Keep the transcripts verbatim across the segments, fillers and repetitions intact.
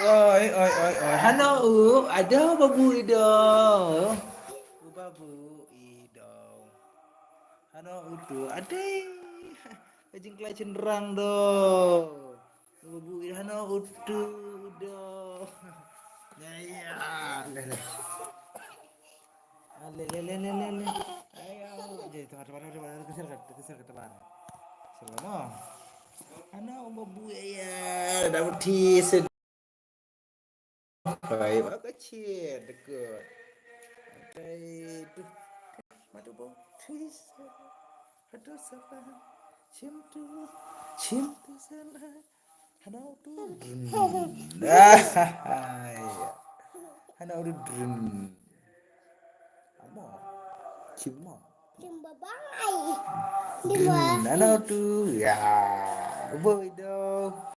Oi, oi, oi, oi. Hano u, ado babu ido. U babu ido. Hano u tu, adei. Ka jingklai chynrang do. U babu ido, hano u tu do. Ya, ya. Le, le. Ah, le, le, le, le, le, le. Ayo, je, tebar, tebar, tebar, tebar, keser, keser, keser, tebar. Keser, no. Hano u babu, ya, ya. Dah berhenti, sed. Baik, ba ka chir deket. Baik, tu. Madu bau. Tis. Aduh, sabar. Chim tu. Chim tu sana. Hana tu. Drin. Ah, ya. Hana tu drin. Amo. Chim mo. Chim babang ai. Drin. Hana tu. Ya. Boy dong.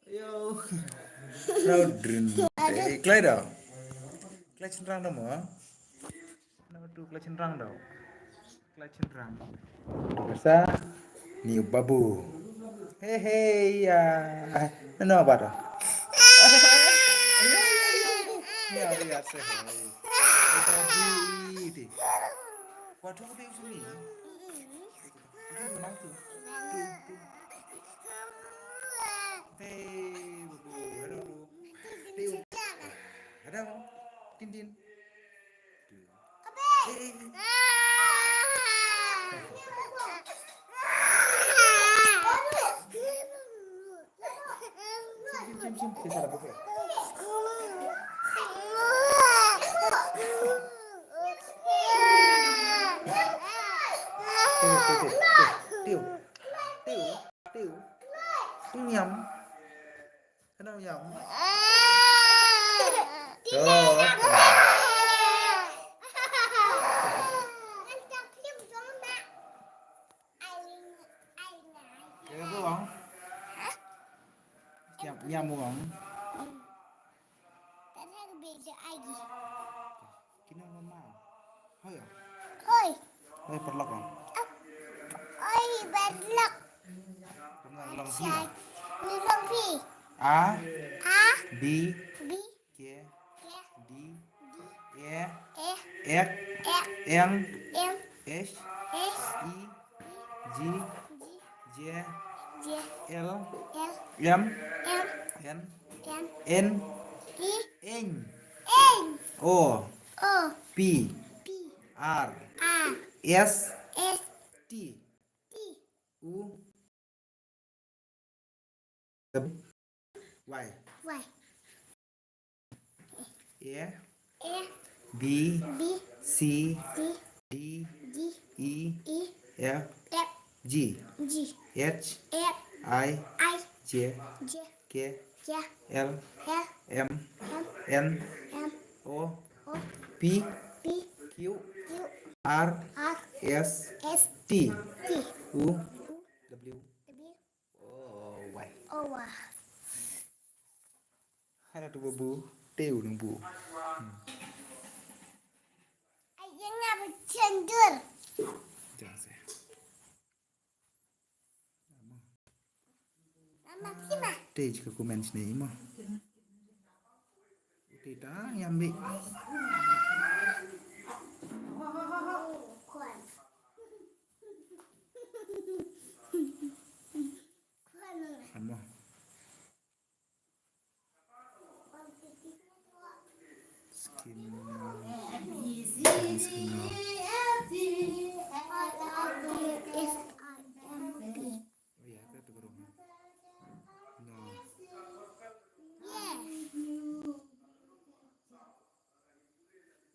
Yo. Proud drin. Eh, klai dong. Klai chynrang dong mo. Nama tu klai chynrang dong. Klai chynrang. Sa ni babu. He he ya. Nano ba dong. Ya ya se he. Babu ti. Wa tu te sini. Hei, babu, hado. Tiu. Hado. Tin, tin. Hei. Sim, sim, sim, sim. Tiu, tiu, tiu, tiu. Tiu, tiu. Tiu nyam. Kenapa nyam? Tuh. Kira tu bang. Nyam, nyam bang. Kina mama. Hoi. Hoi. Hoi, paralok bang. Hoi, paralok. Paralok long phi. Long phi. A. A. B. B. K. K. D. D. E. E. Ek. Ek. Eng. Eng. H. H. I. I. G. G. J. J. L. L. M. M. N. N. N. E. Eng. Eng. O. O. P. P. R. R. S. S. T. T. U. Y. Y. A. A. B. B. C. C. D. D. E. E. F. F. G. G. H. H. I. I. J. J. K. K. L. L. M. M. N. N. O. O. P. P. Q. Q. R. R. S. S. T. T. U. U. W. W. Oh, wai. Oh, wah. Hana tu babu, teu nang bu. Hmm. Ayah nak bercendur. Jangan sih. Mama, sima. Te jika komen sini, Ima. Te ta, yang ambil. Ano? Skin. Skin. Oh, ya, kita tu baru. No.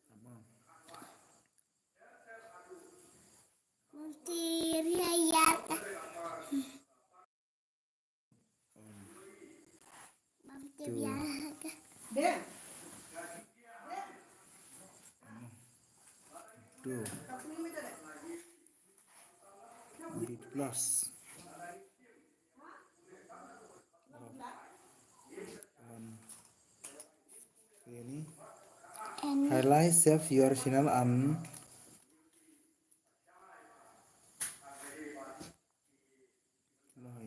Apa? Menteri ayat. Menteri ayat. Tuh. Bit plus. Ini. Highlight, save your channel and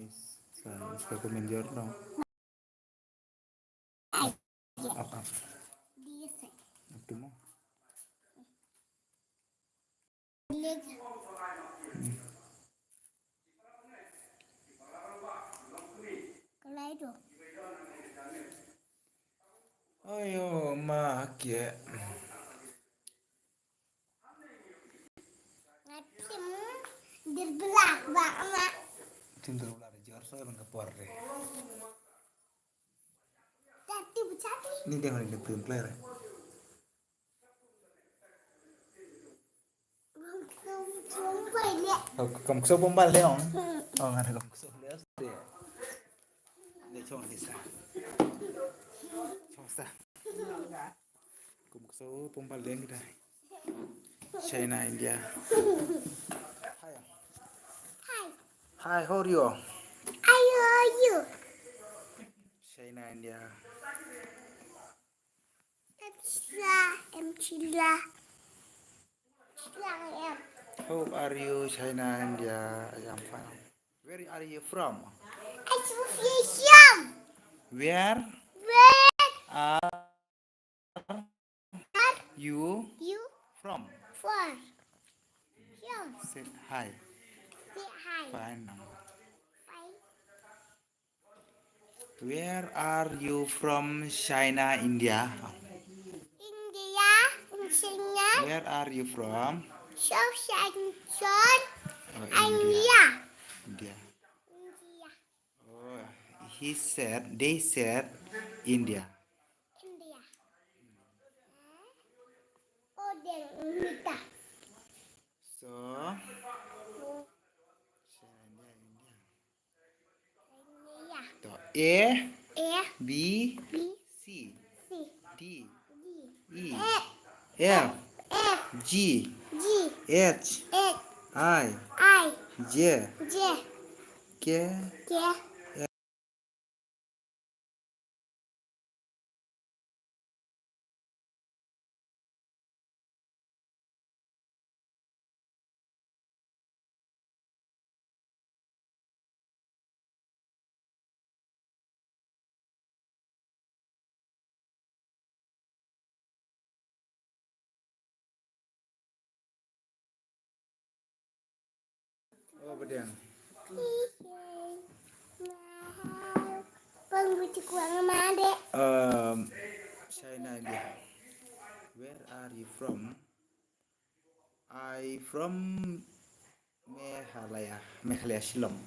Sa, sa ko menjor no. Up, up. Up to mo. Hmm. Ayo ma ke. Nga tim dirbla ba ma. Tim dirbla de jor so lang ka por de. Tati bchati. Ni dia ngi tim player. Kam kso pom bal le ong. Ong ada kam kso le. Le chong ni sa. Chong sa. Kum kso pom bal deng kita. China, India. Hi. Hi. Hi, how are you? How are you? China, India. Em chila, em chila. Chila em. How are you, China, India? I am fine. Where are you from? I'm from Vietnam. Where Where are are you you from? From? From? Say hi. Say hi. Fine. Fine. Where are you from? China, India. India, in China. Where are you from? South China. Oh, India. India. India. India. Oh, he said, they said, India. India. Eh? Oh, then India. So, India, India. India. To, A, A, B, B, C, C, D, D, E, F, F, F, G, G, H, H, I, I, J, J, K, K, Oh, badiang. Pang buci kuang made. Um, China dia. Where are you from? I from Meghalaya, Meghalaya Shillong.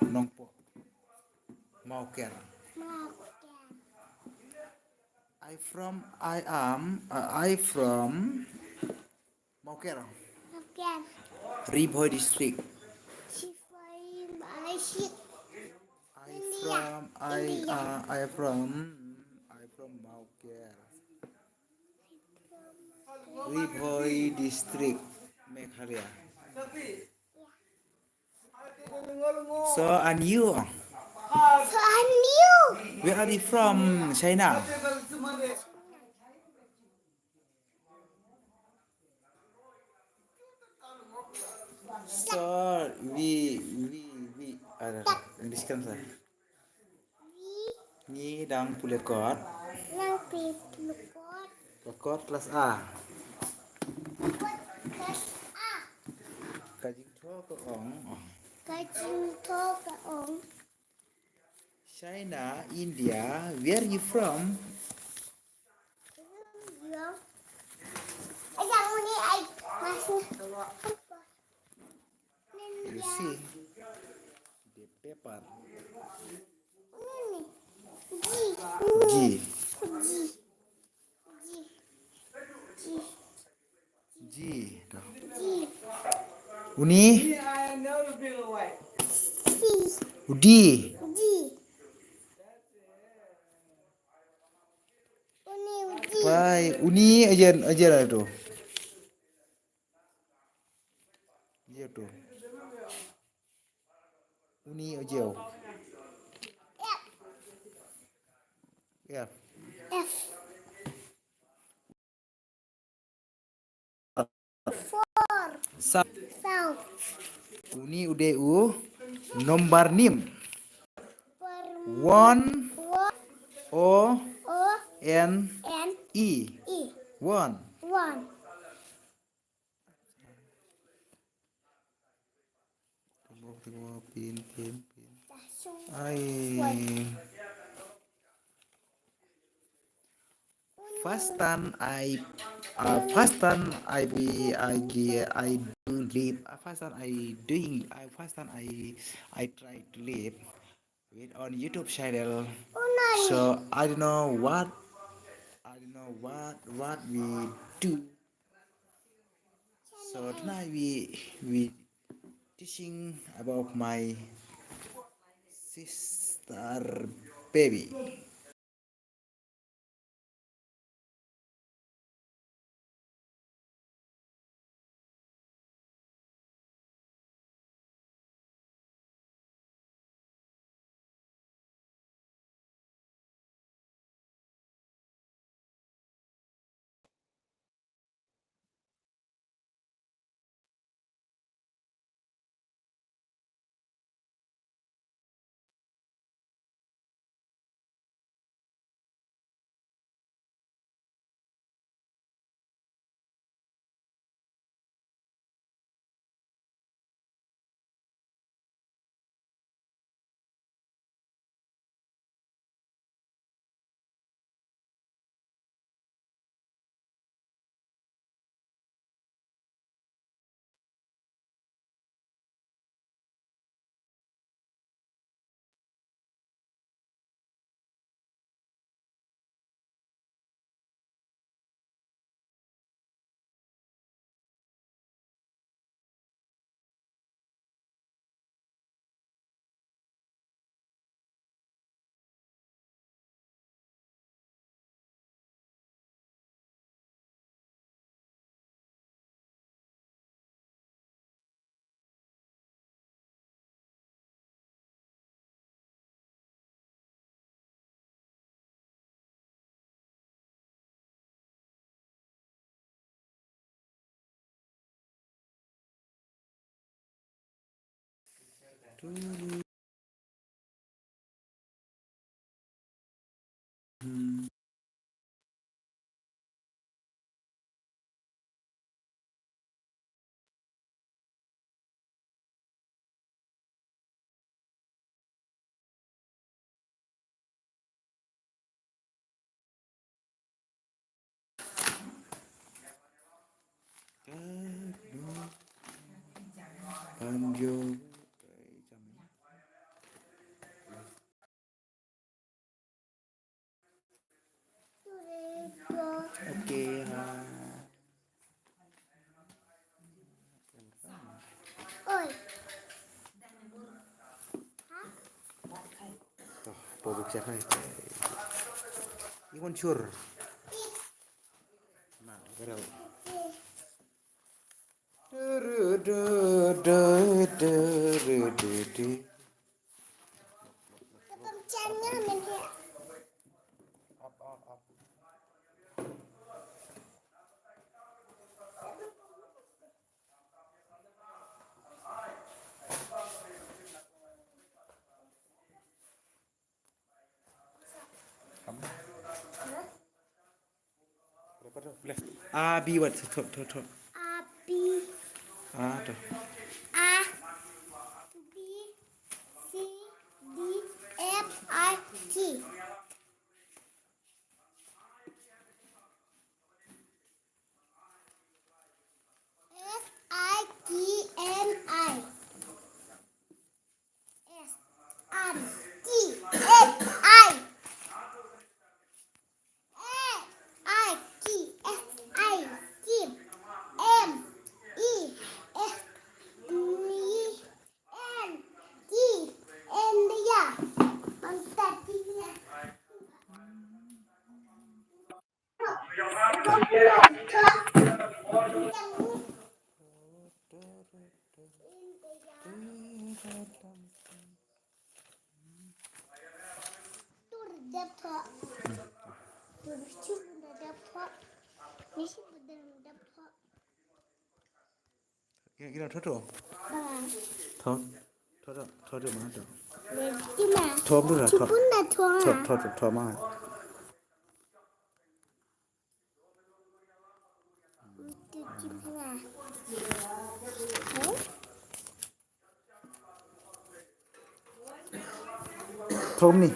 Nongpoh. Mawker. Mawker. I from, I am, uh, I from Mawker. Mawker. Ri Bhoi district. Ri Bhoi district. I India. From, I, India. Uh, I from, I from Mawker. Ri Bhoi district, Meghalaya. So, and you? So, and you? Where are you from, China? So, we, we, we, uh, English kan, sir? Ngi dang pule kot. Dang pule kot. Kot klas A. Kot klas A. Ka jingthoh ka ong. Ka jingthoh ka ong. China, India, where you from? You see the paper. G. G. G. Uni. Udi. Pai, uni ajen, ajen ada tu. Dia tu. Uni ajen. F. F. Four. Sa. Sa. Uni u dei u nombar nim. One. One. O. O. N. N. E. E. One. One. Pin, pin, pin. Ai. First time I, uh, first time I be, I ge-, I do live. Uh, first time I doing, I first time I, I try to live with on YouTube channel. So I don't know what, I don't know what, what we do. So tonight we, we teaching about my sister baby. Okay, ha. Oi. Toh, produk siapa itu? Iwan Sur. Nah, betul. A, B, what? Thot, thot, thot. A, B. A, to. A, B, C, D, F, I, G. F, I, G, N, I. S, R, T, H, I. F, I, G, F, I, G, M, E, F, N, G, N, ya. Mantap, ya. Kira, kira, thot, thot. Thot, thot, thot, thot, thot, thot. Thom tu lah, thom. Thom, thom, thom, thom, ah. Thom ni.